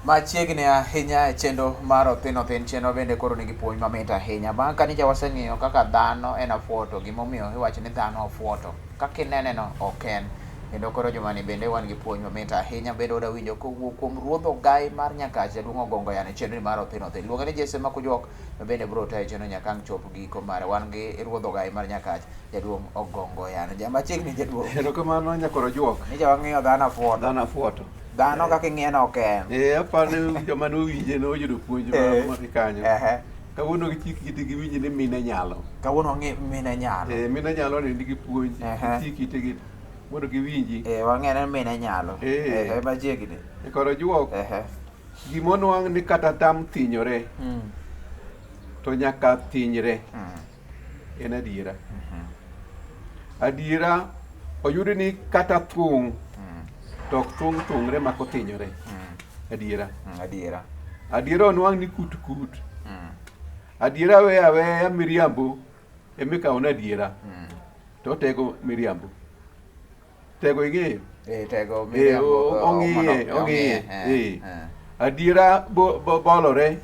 Machiegni ahinya e chenro mar Othin Othin, chenro bende koro nigi puonj mamit ahinya. Bang' ka nyicha waseng'iyo kaka dhano en afuoto, gimomiyo iwacho ni dhano ofuoto, kaka inene no ok en. Kendo koro jumani bende wan gi puonj mamit ahinya, bende wadwa winjo kowuok kuom ruodh ogai mar Nyakach, jaduong' Ogongo Yano e chenro mar Othin Othin. Luonge ni Jesse Makujuok, ma bende biro tayo chenro nyaka ang' chop giko mare. Wan gi ruodh ogai mar Nyakach, jaduong' Ogongo Yano. Ja machiegni jaduong'. Erokamano nyakoro juok. Nyicha wang'iyo dhano afuoto. Dhano afuoto. Dhano kaka ing'iye no ok en. Eh, aparo ni joma nowinje noyudo puonj ma kanyo. Ehe. Kawuono gichik itgi giwinj ni mine nyalo. Kawuono wang'e mine nyalo. Eh, mine nyalo ni nigi puonj. Ehe. Gichik itgi mondo giwinji. Eh, wang'e ni mine nyalo. Eh. Ehe, machiegni. E koro juok, Ehe. gima onwang' ni kata tam thinyore to nyaka thinyre. En adiera. Adiera oyud ni kata thung' to ok thung' thung're mak othinyore. Adiera. Adiera. Adiera onwang' ni kut kut. Adiera weya aweya miriambo emikawo ni adiera. To otego miriambo. Tego ing'eyo? Eh, tego Eh, miriambo. ong'iye, ong'iye. Eh, Eh. eh. Adiera bolore.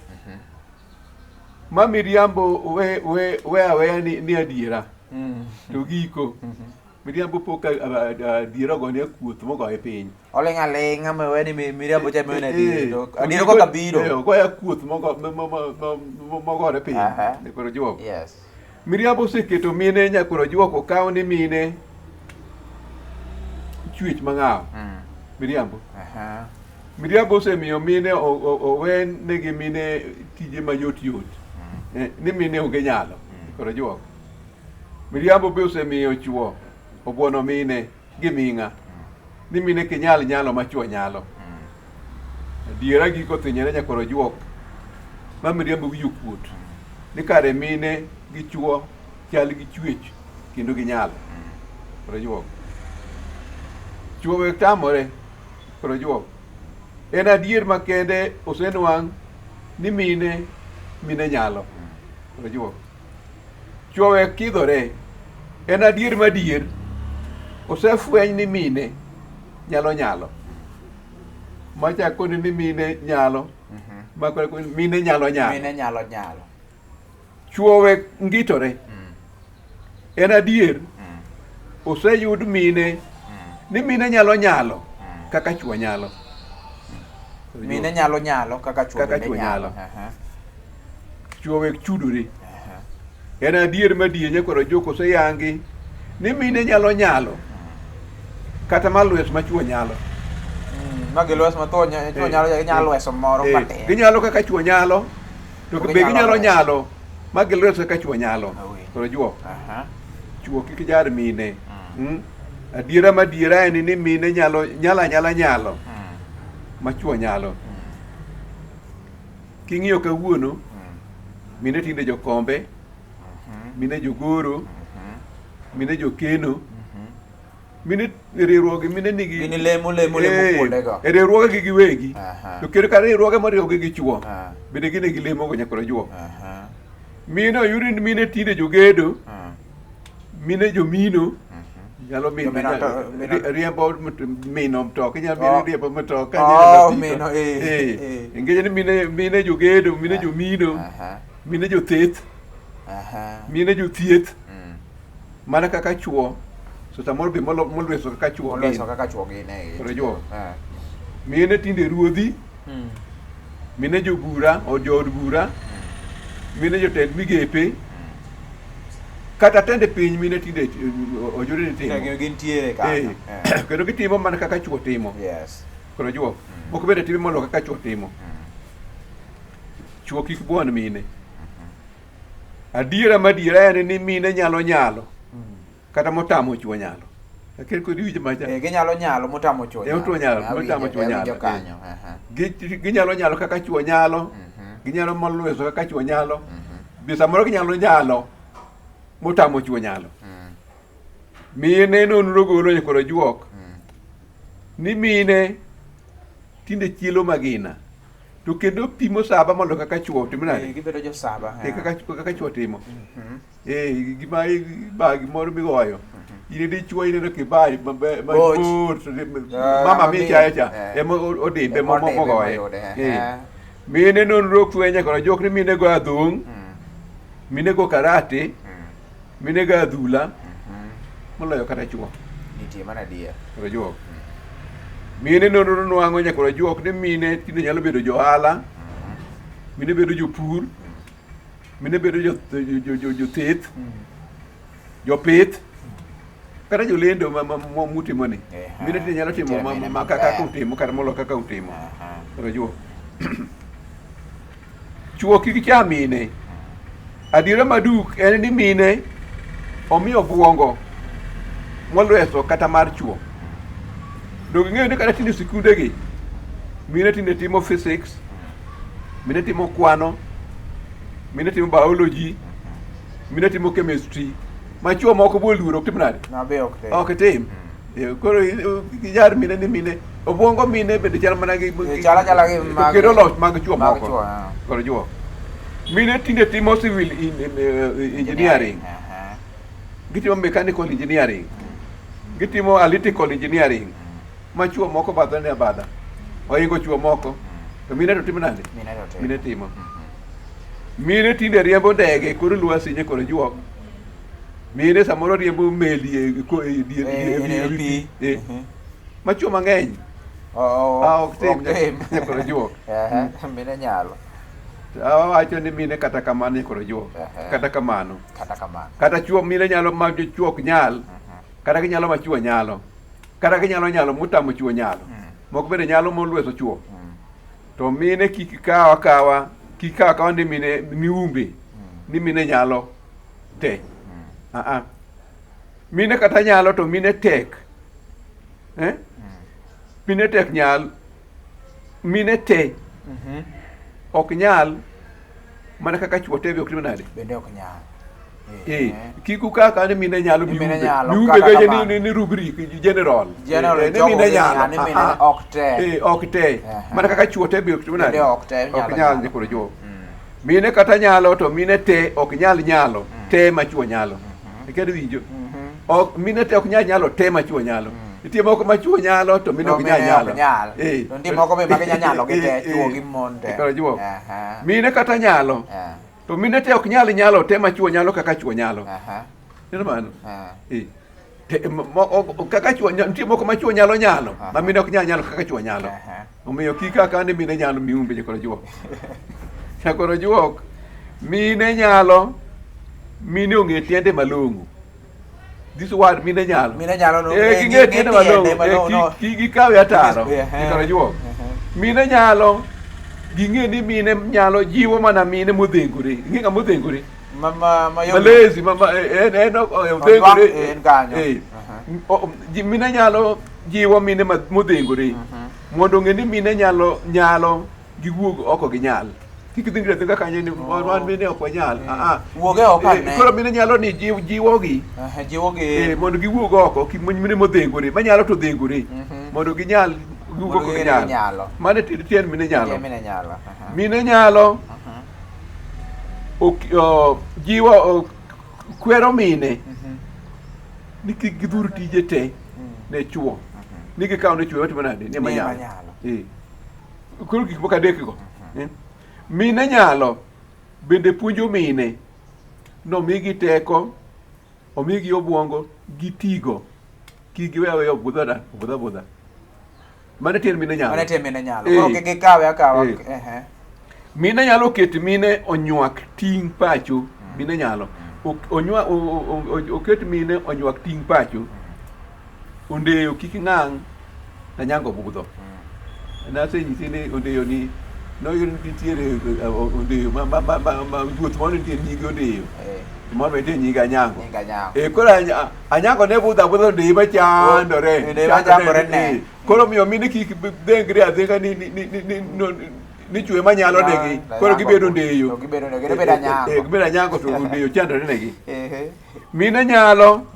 Ma miriambo we aweya ni adiera. To giko. Miriambo pok adiera ogone akuoth mogoye piny. Oling' aling'a mewe ni miriambo cha mewe ni adier. Eh, To to adiera giko- koka biro. Eh, ogoye akuoth mogore piny. Aha. Koro juok. Yes. Miriambo oseketo mine nyakoro juok okaw ni mine chwech mang'aw. Miriambo. Aha. Miriambo osemiyo mine owe negi mine tije mayot yot. Eh, ni mine onge nyalo. Koro juok. Miriambo be osemiyo chuo obuono mine gi ming'a. Ni mine kinyal nyalo ma chuo nyalo. Adiera giko thinyore nyakoro juok. Ma miriambo wiyo kuot. Ni kare mine gi chuo chal gi chwech kendo gi nyalo. Koro juok. Chuo wek tamore. Koro juok. En adier makende osenwang' ni mine nyalo. Koro juok. Chuo wek kidhore. En adier madier. Osefweny ni mine nyalo nyalo. Macha koni ni mine nyalo. Mako koni mine nyalo nyalo. Mine nyalo nyalo. Chuo wek ngitore. En adier. Oseyud mine ni mine nyalo nyalo kaka chuo nyalo. Mine nyalo nyalo kaka chuo Kaka bende chuo nyalo. nyalo. Aha. Chuo wek chudore. Aha. En adier madier nyakoro jok oseyangi ni mine nyalo nyalo kata malwes ma chuo nyalo. Ma gilwes ma chuo nyalo ginyalo lweso moro matin. Ginyalo kaka chuo nyalo to To be ginyalo ginyalo lweso. nyalo ma gilwes kaka chuo nyalo. Awi. Koro juok. Aha. Chuo kik jar mine. Adiera madiera en ni mine nyalo nyalo anyala nyalo ma chuo nyalo. King'iyo kawuono, mine tinde jokombe, mine jogoro, mine jokeno, mine riwruoge mine nigi Gini lemo lemo lemo Eh, kuondego. e riwruoge gi giwegi. Aha. To kendo ka riwruoge moriwogi gi chuo, Ah. bende gine gi lemo go nyakoro juok. Aha. Mine oyud ni mine tinde jogedo, mine jomino, nyalo mino, Jomino riembo mino mtoka, inyalo Oh. mino riembo mtoka, Oh, inyalo apiko. mino, eh, Eh, eh. Ing'eyo ni mine jogedo, mine jomino, Aha. mine jotheth, Aha. mine jothieth, mana kaka chuo, so samoro be molweso kaka chuo Molweso gin. kaka chuo gin. Eh. Koro juok. Eh. Mine tinde ruodhi, mine jobura, od jood bura, mine jotend migepe, kata tend piny mine tinde ojuri ni timo. Tinde gintiere kanyo. Eh. Eh. Kendo gitimo mana kaka chuo timo. Yes. Koro juok. Moko bende timo moloyo kaka chuo timo. Chuo kik buon mine. Adiera madiera en ni mine nyalo nyalo. Kata motamo chuo nyalo. Akel kod iwinjo macha. Eh, ginyalo nyalo motamo chuo Eh, otuo nyalo, motamo chuo nyalo, Awinjo eh. kanyo. Aha. Ginyalo nyalo kaka chuo nyalo. Ginyalo molweso kaka chuo nyalo. Be samoro ginyalo nyalo motamo chuo nyalo. Mine nonro golo nyakoro juok. Ni mine tinde chielo magina. To kendo pimo saba mondo kaka chuo otim nade? Gibedo josaba. Eh, kaka chuo timo. Eh, gima ba gimoro migoyo. In dichuo ineno kibayi mabor to mama mi chayo cha ema odimbe mogoye. Mine nonro fwenyo kod jok ni mine go adhong', mine go karate, mine go adhula moloyo kata chuo. Nitie mana adier. Kod juok. Mine nonro nwang'o nyaka kod juok ni mine tinde nyalo bedo johala, mine bedo jopur, mine bedo jotheth, jopith, kata jolendo mutimo ni. Mine tinde nyalo timo ma kaka utimo kata moloyo kaka utimo. Kod juok. Chuo kik cham mine. Adiera maduk en ni mine omi obuongo molweso kata mar chuo. Donge ing'eyo ni kata tinde sikundegi mine tinde timo physics, mine timo kwano, mine timo biology, mine timo chemistry ma chuo moko bo luoro ok tim nade? Ok tim. Koro iyar mine ni mine obwongo mine bende chal mana gi chal achala gi mag kendo loch mag chuo moko. Koro chuo. Mine tinde timo civil engineering. Gitimo mechanical engineering. Gitimo analytical engineering. Ma chuo moko badho ne abadha. Oingo chuo moko. To mine to timo nade? Mine timo. Mine tinde riembo ndege koro lwasi nye koro juok. Mine samoro riembo meli e dier pi. Ma chuo mang'eny. Ok tim nyakoro juok. Mine nyalo. Awacho ni mine kata kamano nyakoro juok. Kata kamano. Kata kamano. Kata chuo mine nyalo ma chuo ok nyal. Kata ginyalo ma chuo nyalo. Kata ginyalo nyalo motamo chuo nyalo. Moko bende nyalo molweso chuo. To mine kik kaw akawa, kik kaw akawa ni mine miumbe, ni mine nyalo te. Mine kata nyalo to mine tek. Mine tek nyal. Mine te. Ok nyal mana kaka chuo te be ok tim nade? Bende ok nyal. Kik ukaw ni mine nyalo miumbe. Miumbe gaje ni rubric general. Ni mine nyalo. Ok te. Ok te. Mana kaka chuo te be ok tim nade? Ok te. Ok nyal nyikoro chuo. Mine kata nyalo to mine te ok nyal nyalo te ma chuo nyalo. Iked winjo. Ok mine te ok nyal nyalo te ma chuo nyalo. Nitie moko ma chuo nyalo to mine ok nyal nyalo. To nitie moko be ma ginya nyalo gi te chuo gi mon te. Mine kata nyalo. To mine te ok nyal nyalo te ma chuo nyalo kaka chuo nyalo. Neno mano? Kaka chuo nitie moko ma chuo nyalo nyalo ma mine ok nyal nyalo kaka chuo nyalo. Omiyo kik kaka ni mine nyalo miumbe nyakoro juok. Nyakoro juok mine nyalo mine ong'e tiende malong'o. This word mine nyalo. Mine nyalo no. Ging'e tiende malong'o. Kik gikawe ataro. Nyakoro juok. Mine nyalo ging'e ni mine nyalo jiwo mana mine modhengore. Ing'e ng'ama modhengore? Malezi en odhengore. Mine nyalo jiwo mine modhengore. Mondo ong'e ni mine nyalo nyalo giwuog oko ginyal. Kik dhingre adhinga kanyo ni wan mine ok wanyal. Wuoge oko ane. Koro mine nyalo ni jiwogi. Jiwogi. Mondo giwuog oko mine modhengore. Manyalo to dhengore. Mondo ginyal giwuog oko ginyal. Mano tiend mine nyalo. Mine nyalo jiwo kwero mine ni kik gidhur tije te ne chuo. Ni gikawo ne chuo watimo nade? Ni ema nyalo. Koro gik moko adek go. Mine nyalo bende puonjo mine nomigi teko, omigi obuongo, gitigo. Kik giwe aweya obudha obudha budha. Mano tiend mine nyalo. Mano tiend mine nyalo. Koro kik gikawe akawa. Mine nyalo ket mine onywak ting' pacho. Mine nyalo. Oket mine onywak ting' pacho. Ondeyo kik ng'ang' Anyango budho. Nasenyisi ni ondeyo ni noyudo ni nitiere ondeyo ma ruoth moro nitie nyinge ondeyo. Moro be nitie nyinge Anyango. Koro Anyango ne budho abudha ondeyo machandore. Koro omiyo mine kik dhengre adhenga ni chwe manyalo negi. Koro gibedo ondeyo. Gibedo Anyango to ondeyo chandore negi. Mine nyalo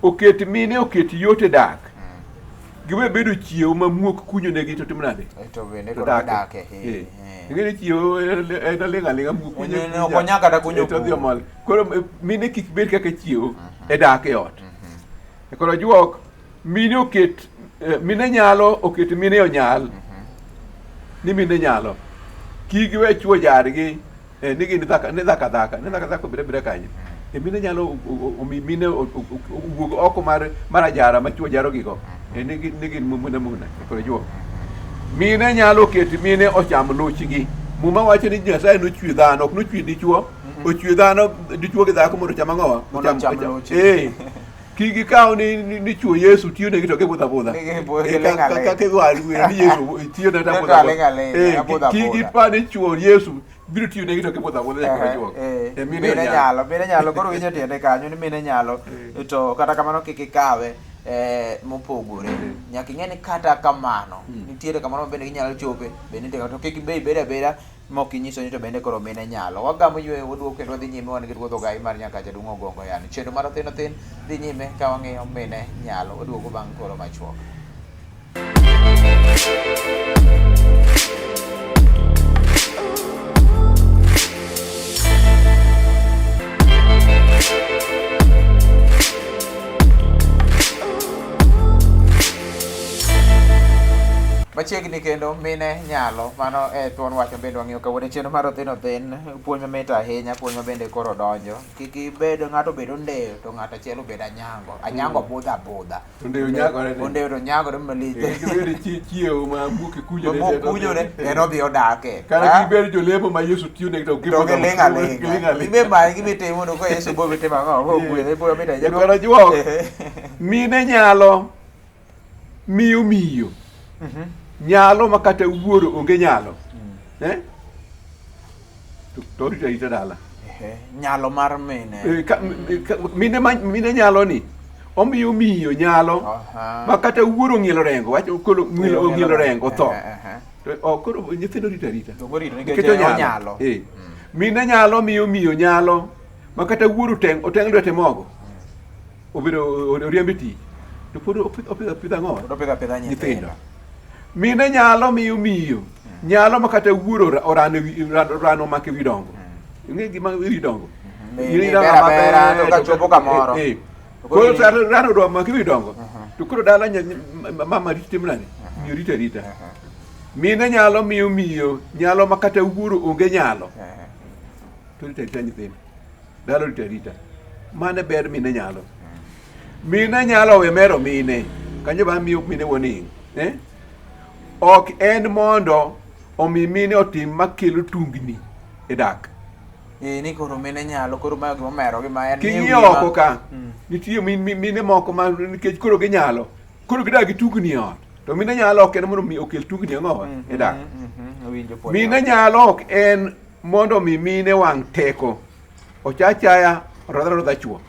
oket mine oket yot e dak. Giwe bedo chiewo ma muok kunyo negi to tim nade? To bende To koro dake. dake. Eh. Ing'e ni chiewo en aling' aling'a muok kunyo. En- en ok onyal kata kunyo Eh, to odhi bur. omol. Koro mine kik bed kaka chiewo e dak e ot. E Koro juok mine oket mine nyalo oket mine onyal. Ni mine nyalo. Kik giwe chuo jargi ni gin dhaka ni dhaka dhaka ni dhaka dhaka obed abeda kanyo. E mine nyalo omi mine owuog oko mar ajara ma chuo jarogigo. Ni gin ni gin mune mune. E Koro juok. Mine nyalo ket mine ocham luchgi. Muma wacho ni Nyasaye nochwe dhano, ok nochwe dichuo. Ochwe dhano, dichuo gi dhako mondo ocham ang'owa? Mondo ocham luchgi. Eh. Kik gikaw ni chuo Yesu tiyo negi to gibudho abudha. Ni gibudho, Eh, giling' aling'. Kaka idwaro ni Yesu tiyo ne To abudha. aling' aling', Eh, abudha kik abudha. gipar ni chuo Yesu biro tiyo negi to gibudho abudha nyaka machuok. Eh, mine mine onyalo. nyalo, mine nyalo, koro winjo tiende kanyo ni mine nyalo, to kata kamano kik ikawe mopogore. Nyaka ing'e ni kata kamano, nitiere kamoro ma bende ginyalo chope, bende nitie to kik ibe ibed abeda mok inyiso ni to bende koro mine nyalo. Wagamo yweyo, waduogo kendo wadhi nyime wan gi ruodh ogai mar Nyakacha Duong' Ogongo yani. Chenro mar Othin Othin dhi nyime ka wang'iyo mine nyalo. Waduogo bang' koro machuok. Machiegni kendo mine nyalo, mano e thuon wach ma bende wang'iyo kawuono e chenro mar Othin Othin, puonj mamit ahinya, puonj ma bende koro donjo. Kik ibed ng'ato obed ondeyo to ng'ato achiel obed anyango. Anyango budho abudha. Ondeyo nyagore ne. Ondeyo to nyagore malich. Eh, kik ibed chiewo ma muok ikunyore. Ma muok kunyore, en odhi odake. Kata kik ibed jolemo ma Yesu tiyo negi to To giling' aling'a. Giling' aling'a. Ibe many gima itimo to ka Yesu bo bitimo ang'o? Bo gwedhe, bo mit ahinya. Koro juok. Mine nyalo miyo miyo nyalo ma kata wuoro onge nyalo. Eh? To orito arita dala. Nyalo mar mine. Mine mine nyalo ni omiyo miyo nyalo ma kata wuoro ong'ielo rengo, wacho koro ong'ielo rengo otho. To ok koro nyithindo rito arita. To gorito nikech Nikech onyalo. onyalo. Mine nyalo miyo miyo nyalo ma kata wuoro oteng' lwete mogo. Obedo oriembe tich. To pod opidho apidha ang'o? Pod opidho apidha nyithindo. Nyithindo. Mine nyalo miyo miyo nyalo ma kata wuoro orano orano omako e wi dongo. Ing'e gima wi dongo? Mi ber abera to ka chopo kamoro. Koro sa rano odwa omako e wi dongo. To koro dala mama rito timo nade? Miyo rito arita. Mine nyalo miyo miyo nyalo ma kata wuoro onge nyalo. To rito arita nyithindo. Dala rito arita. Mano e ber mine nyalo. Mine nyalo we mero mine. Kanyo ba miyo mine warning. Eh? Ok en mondo omi mine otim makelo tungni e dak. Ni koro mine nyalo, koro ma gima omero gi ma en King'iyo oko ka, nitie mine moko ma nikech koro ginyalo, koro gidak gi tungni e ot. To mine nyalo ok en mondo mi okel tungni ang'owa e dak. Mine nyalo ok en mondo mi mine wang' teko. Ocha achaya, orodha rodha chuo.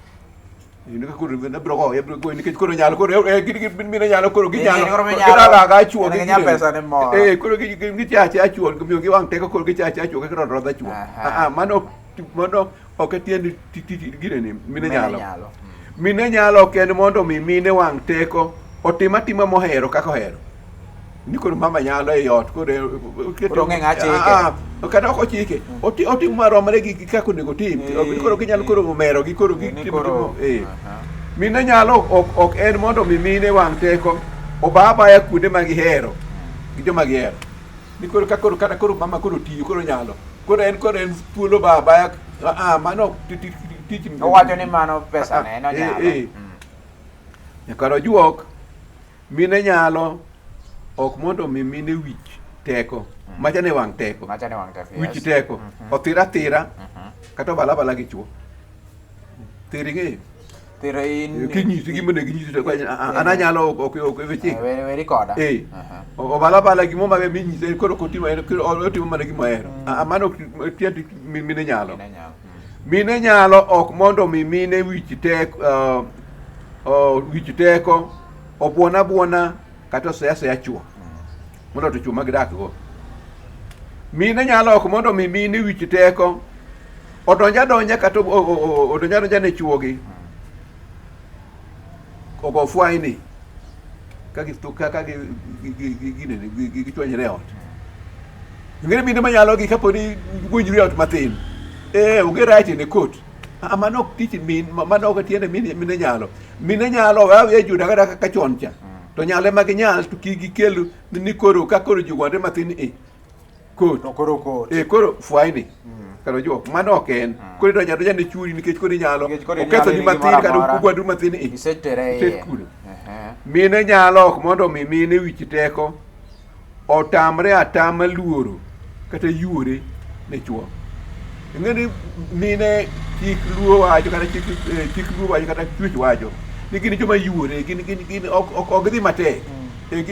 Iyudo ka koro abiro goye, abiro goye nikech koro nyalo koro gin mine nyalo koro ginyalo. Koro minyalo. Gidaga aga chuo. Kendo ginyalo pesa ne moro. Koro gicha acha chuo, miyo gi wang' teko koro gicha acha chuo kaka rodha chuo. Ah, mano ok e tiend gireni mine nyalo. Mine nyalo ok en mondo mi mine wang' teko otim atima mohero kaka ohero. Ni koro mama nyalo e ot koro Koro ong'e ng'a chike. Kata ok ochike. Otim maromre gi kaka onego otim. Koro ginyalo koro omero gi koro Ni gitimo koro- timo, Mine nyalo ok en mondo mi mine wang' teko oba abaya kuonde ma gihero gi joma gihero. Ni koro ka koro kata koro mama koro tiyo koro nyalo. Koro en thuolo ba abaya mano ok tich Owacho ni mano pesa ne en onyalo. Nyaka ojuok mine nyalo ok mondo mi mine wich teko. Macha ne wang' teko. Macha ne wang' teko. Wich teko. Othira athira kata obala abala gi chuo. Thir ing'eyo. Thira in Kinyisi gima onego inyisi to an anyalo ok weche. Weri koda. Obala abala gimo ma minyise koro kotimo en otimo mana gima ohero. Mano ok tiend mine nyalo. Mine nyalo ok mondo mi mine wich teko wich teko obuona buona kata oseya seya chuo. Mondo to chuo ma gidak go. Mine nyalo ok mondo mi mine wich teko odonja adonja kata odonja adonja ne chuogi. Ogo fwaini. ka gi ka ka gi ginene gichwanyre e ot. Ing'e mine manyalo gi kapo ni winjri e ot mathin. Eh, onge right in the court. Ah, mano ok tich min, mano ok tiende mine, mine nyalo. Mine nyalo we aweya ji odak adaka kaka chon cha. To nyalo ema ginyal to kik gikel ni koro ka koro ji ogwandre mathin e court. To koro court. Eh, koro fwaini. Kar ojuok, mano ok en. Koro idonjo adonja ne churi nikech koro inyalo. Nikech koro Oketho inyalo ni in mathin gimoro kata amora. ugwandu mathin e. Isetere e Iset iye. kuno. Ehe. Mine nyalo ok mondo omi mine wich teko otamre atama luoro kata yuore ne chwo. Ing'e ni mine chik luo wacho kata chik, eh, chik luo wacho kata chwech wacho ni gin joma yuore gin gin gin ok ok, ok gidhi matek. Mm. E,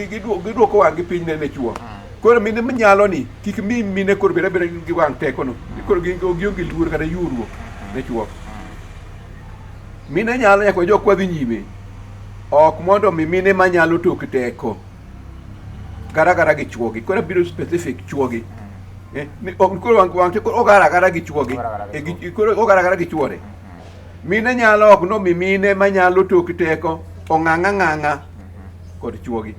giduoko wang'gi piny ne ne chwo. Koro mine manyalo ni kik mi mine koro bed abeda gi wang' teko no. Koro gin gionge luoro kata yuoruok ne chwo. Mine nyalo nyaka jok kwadhi nyime. Ok mondo mi mine manyalo tok teko. Gara gara gi chuogi. Koro abiro specific chuogi. Eh, ni ok koro wang' wang' teko ogara gara gi chuogi. Ogara gara gi Eh, koro ogara gara gi chuore. Mine nyalo ok no mi mine manyalo tok teko ong'ang'a ng'ang'a kod chuogi.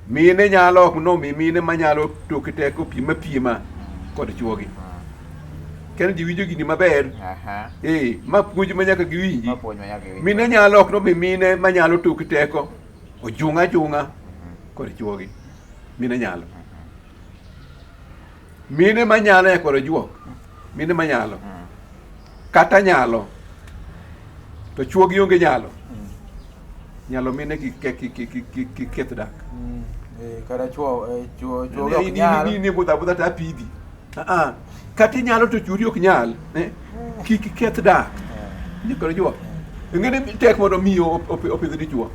Mine nyalo ok no mi mine manyalo tok teko piema piema kod chuogi. Kendo ji winjo gini maber. Aha. Eh, ma puonj ma nyaka giwinji. Ma puonj ma nyaka giwinji. Mine nyalo ok nomi mine manyalo tok teko ojung'a junga kod chuogi. Mine nyalo. Mine manyalo e kod ojuok. Mine manyalo. Kata nyalo. To chuogi onge nyalo. Nyalo mine kik kik kik kik kik keth dak. Eh, kata chuo eh, chuo chuo ok Ni- ni- nyal. ni ni budho abudha to apidhi. Ah, ah. Kata inyalo to chuori ok nyal. Eh? Kik keth dak. Ni kod juok. Ing'e ni tek mondo miyo opidh dichuo.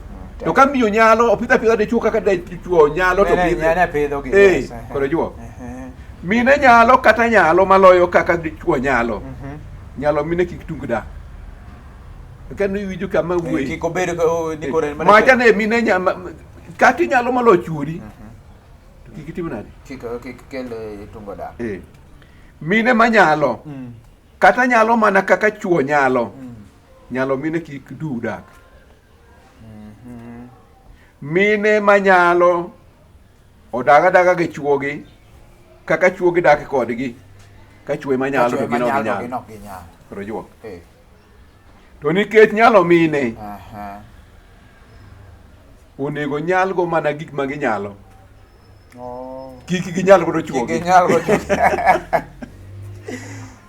To ka miyo nyalo opidh apidha dichuo kaka dichuo nyalo to Mine- pidhe. mine pidho gi. Eh, yes, eh. kod juok. Eh, Mine nyalo kata nyalo maloyo kaka dichuo nyalo. mhm. Nyalo mine kik tung dak. Kendo iwinjo kama Eh, wuoyi. Kik obed ka- ni koro en mana- Macha ne mine nya kata inyalo maloyo chuori. To kik itim nade? Kik kik kel eh, tungo dak. Eh. Mine manyalo kata nyalo mana kaka chuo nyalo. Nyalo mine kik duw dak. Mine manyalo odag adaga gi chuogi kaka chuogi dak kodgi ka chuo ema nyalo Ka to chuo ema gin ok nyalo, ginyal. gin ok ginyal. Koro juok. Eh. To nikech nyalo mine Aha. onego nyalgo mana gik ma ginyalo. Oh. Kik ginyal godo Kik chuogi. ginyal go chuogi.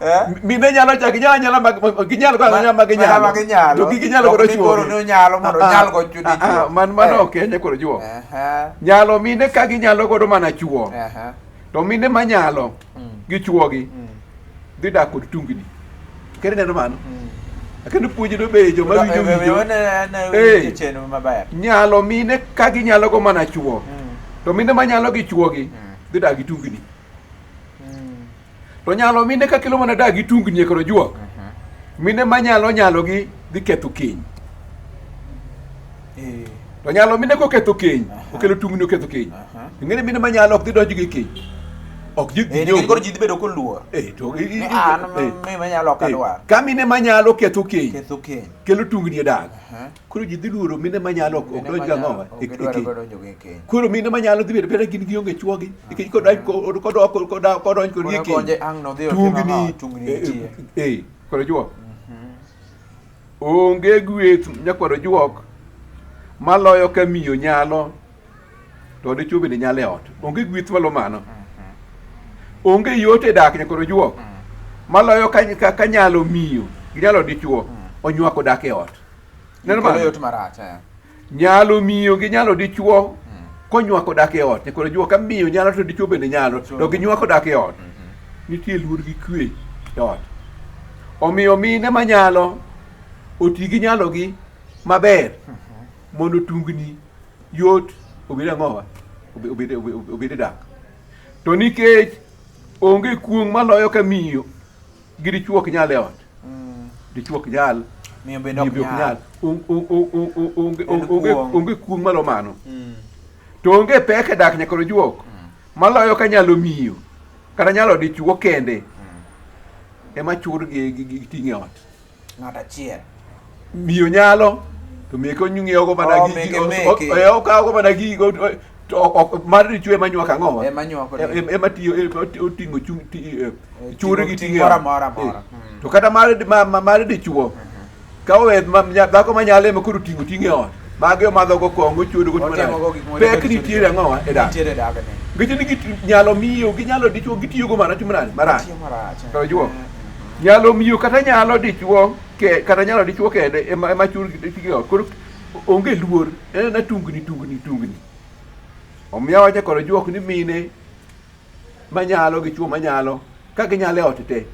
Eh? Mine nyalo cha ginyalo anyala mag ginyal go anyala ma ginyalo. Ma ginyalo. To kik ginyal Ok godo ni chuogi. koro ni onyalo mondo Ah, ah. onyal go chuo Ah, ah, dichuo. Man mano Eh. ok en koro juok. Aha. Nyalo mine ka ginyalo godo mana chuo. Aha. To mine manyalo gi chuogi dhi dak kod tungni. Kendo ineno mano? Kendo puonj no be joma winjo winjo. Eh. winjo chenro maber. Nyalo mine ka ginyalo go mana chuo. To mine manyalo gi chuogi dhi dak gi tungni. To nyalo mine ka kelo mana dak gi tungni e koro juok. Mine manyalo nyalo gi dhi ketho keny. Eh. To nyalo mine koketho keny, okelo tungni oketho keny. Ing'e ni mine manyalo ok dhi donjo gi keny. Ok ji Eh, nikech koro ji dhi bedo koluor. Eh, to Ni an eh, mi manyalo ok eh, adwar. Ka mine manyalo ketho keny, Ketho keny. kelo tungni e dak. Aha. Koro ji dhi luoro mine manyalo ok Mine donj manyalo- gang'owa ok e gidwar keny. donjo gi keny. Koro mine manyalo dhi bedo beda gin gionge chuogi nikech kodonj kodonj kodonj kodgi e Koro keny. konje ang' nodhi otim Tungni ang'o? Tungni eh, nitie. eh, eh, koro juok. Onge gweth nyakwar ojuok maloyo ka miyo nyalo to dichuo bende nyalo e ot. Onge gweth malo mano. Onge yot e dak nyakwar ojuok maloyo ka, ka, ka nyalo miyo gi nyalo dichuo onywako dak e ot. Neno Kelo mano? yot marach. eh. Nyalo miyo gi nyalo dichuo konywako dak e ot. Nyakwar ojuok ka miyo nyalo to dichuo bende nyalo to ginywako dak e ot. Nitie luor gi kwe e ot. Omiyo mine manyalo oti gi nyalogi maber mondo tungni yot obed ang'owa obed obed e dak. To nikech onge kuong' maloyo ka miyo gi dichuo ok nyal e ot. Dichuo ok nyal, Miyo bende miyo ok be ok nyal. nyal. En Onge kuong'. onge kuong' malo mano. To onge pek e dak nyaka ojuok maloyo ka nyalo miyo kata nyalo dichuo kende ema chur gi gi ting' e ot. Ng'at achiel. Miyo nyalo To meke onyiewogo mana Oh, gi meke o- meke. o- eh, okawogo mana gigo to to ok- mar dichwo ema nywako ang'owa? Ema nywako E- e- Ema tiyo e- oting'o chung' ti- eh, Eh, churi gi ting' ting'e moro ot. amora, Eh. mora. Mm. To kata mar ma- ma- mar dichwo ka owe ma- dhako manyalo ema koro oting'o ting' e ot. Mage omadhogo kong'o, ochodogo timo nade? Otimogo gik moko Pek duto. nitiere ang'owa e dak. Nitiere e dakne. Nikech ni git- nyalo miyo ginyalo dichwo gitiyogo mana timo nade? Marach. Tiyo marach. To juok. Nyalo miyo kata nyalo dichwo ke, kata nyalo dichwo kende ema ema chur gi ot. Koro onge luor. En ena tungni tungni tungni. Omiyo awacho kod juok ni mine manyalo gi chwo manyalo ka ginyalo e ot te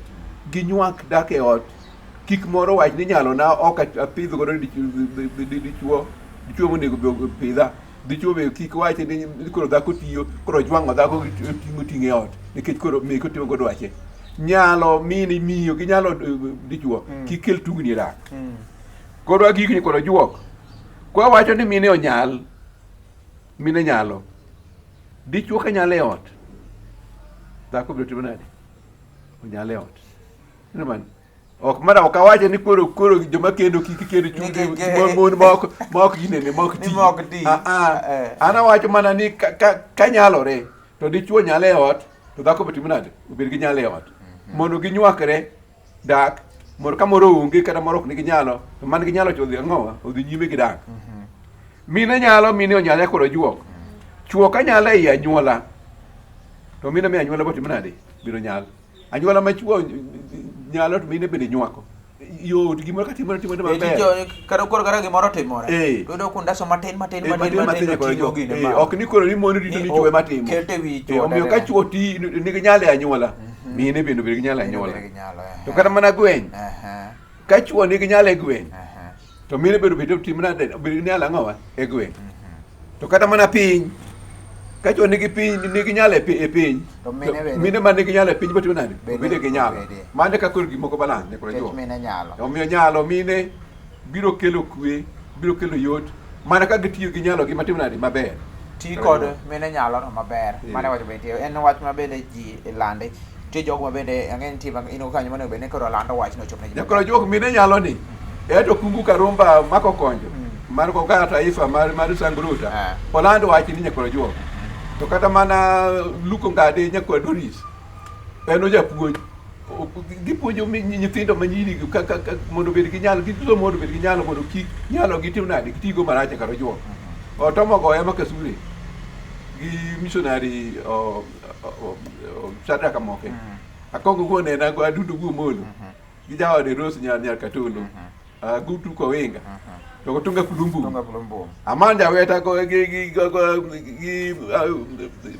ginywak dak e ot kik moro wach ni nyalo na ok apidh godo dichwo dichwo monego be pidha dichwo be kik wach ni koro dhako tiyo koro jwang'o dhako gi ting'o ting'e ot nikech koro meke otimo godo dwache nyalo mine miyo gi nyalo dichwo kik kel tungni e dak koro agik ni koro juok kwa wacho ni mine onyal mine nyalo dichwo ka nyalo e ot dhako biro timo nade onyal e ot Ineno mano? Ok mara ok awacho ni koro koro joma kendo kik kend Ni chuny kik- mon ma ok ma ok ginene ma ok Ni ti. ma ok ti. Ah, ah. Eh. An awacho mana ni ka, ka, ka nyalore to dichwo nyalo e ot to dhako be timo nade obed gi nyalo e ot mondo ginywakre dak mondo ka moro onge kata moro ok nigi nyalo to man gi nyalo to odhi ang'owa odhi nyime gi dak mine nyalo mine onyale koro juok chuo ka nyalo ei anyuola to mine me anyuola botimo nade biro nyal anyuola ma chuo nyalo to mine bende nywako yot gimoro ka timore timore maber Kata koro kata gimoro otimore. Eh. To iyudo kundaso matin matin Eh, matin matin matin matin oting'o koro juok. gine Eh, malo. ok ni koro ni mon rito Ni ni chuo ema timo keto e wi Eh, chuo omiyo ka tete. chuo ti nigi nyalo e anyuola mine bende obed gi nyalo e Mine anyuola bende gi nyalo, eh. to kata mana gweng' Aha, ka chuo nigi nyalo e gweng' aha. to mine bende obed tim nade obed gi nyalo ang'owa e gweng' to kata mana piny ka chuo nigi piny nigi nyalo e e piny To mine bende- mine ma nigi nyalo e piny botimo nade Bende obede gi nyalo obede. mano e kaka koro gik moko balance ne koro Nikech juok. mine nyalo. Omiyo nyalo mine biro kelo kwe, biro kelo yot, mana ka gitiyo gi nyalo gi matimo nade maber. Ti kod mine nyalo no maber. Eh. Mano e wach bende en wach ma bende ji lande. Nitie jogo ma bende ang'e nitie ma in go kanyo monego bed ni koro lando wach no ochop ne ji. Nyakoro juok mine nyalo ni. Eto kungu karumba mako konjo. Mar koga taifa mar mar Sanguruta. Ah. Olando wach ni nyakoro juok. To kata mana Luko Ngade nyakoro Doris. En ojapuonj. Gipuonjo nyithindo ma nyiri gi ka, ka, mondo obed gi nyalo, gisomo mondo obed gi nyalo mondo kik nyalo gitim nade, gitigo marach e kar ojuok. Otomo goye Makasure gi missionary o, o, o, Shadrack Amoke. Akongo go nena go adundo go molo. Gi jaode Rose nyar nyar Katolo. Agutu Kowinga. To go Tunga Kulumbu. Tunga Kulumbu. Amanda weta go gi gi go go gi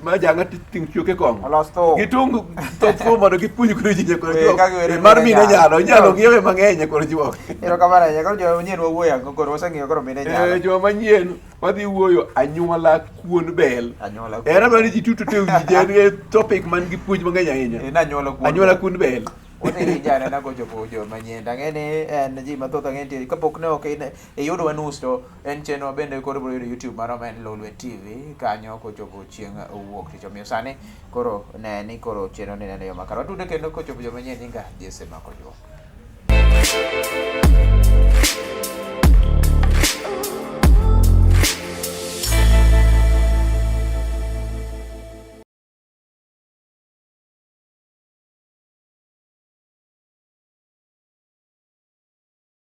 majanga ting chuke kong'o. Olos thum. Gitung to thum mondo gipuonj godo ji nyakoro Eh, juok. ka giwero Eh, Mar mine mine nyalo. nyalo, inyalo ng'iewe mang'eny nyakoro juok. Erokamano ahinya. Koro joma manyien wawuoyo ang'o koro waseng'iyo koro mine nyalo. Eh, joma manyien wadhi wuoyo anyuola kuon bel. Anyuola kuon En adwaro ni ji duto te owinj en e topic man gi puonj mang'eny ahinya. En anyuola kuon Anyuola bel. kuon bel. Wadhi winjo anena kochopo joma nyien. To ang'e ni en ji mathoth ang'e nitie kapok ne ok iyudowa nus to en chenro bende koro ibiro yudo YouTube marwa ma en Lolwe TV kanyo kochopo chieng' wuok tich. Omiyo sani koro ne ni koro chenro ni neno yo makare. Watude kendo kochopo joma nyien nyinga Jesse Makojuok.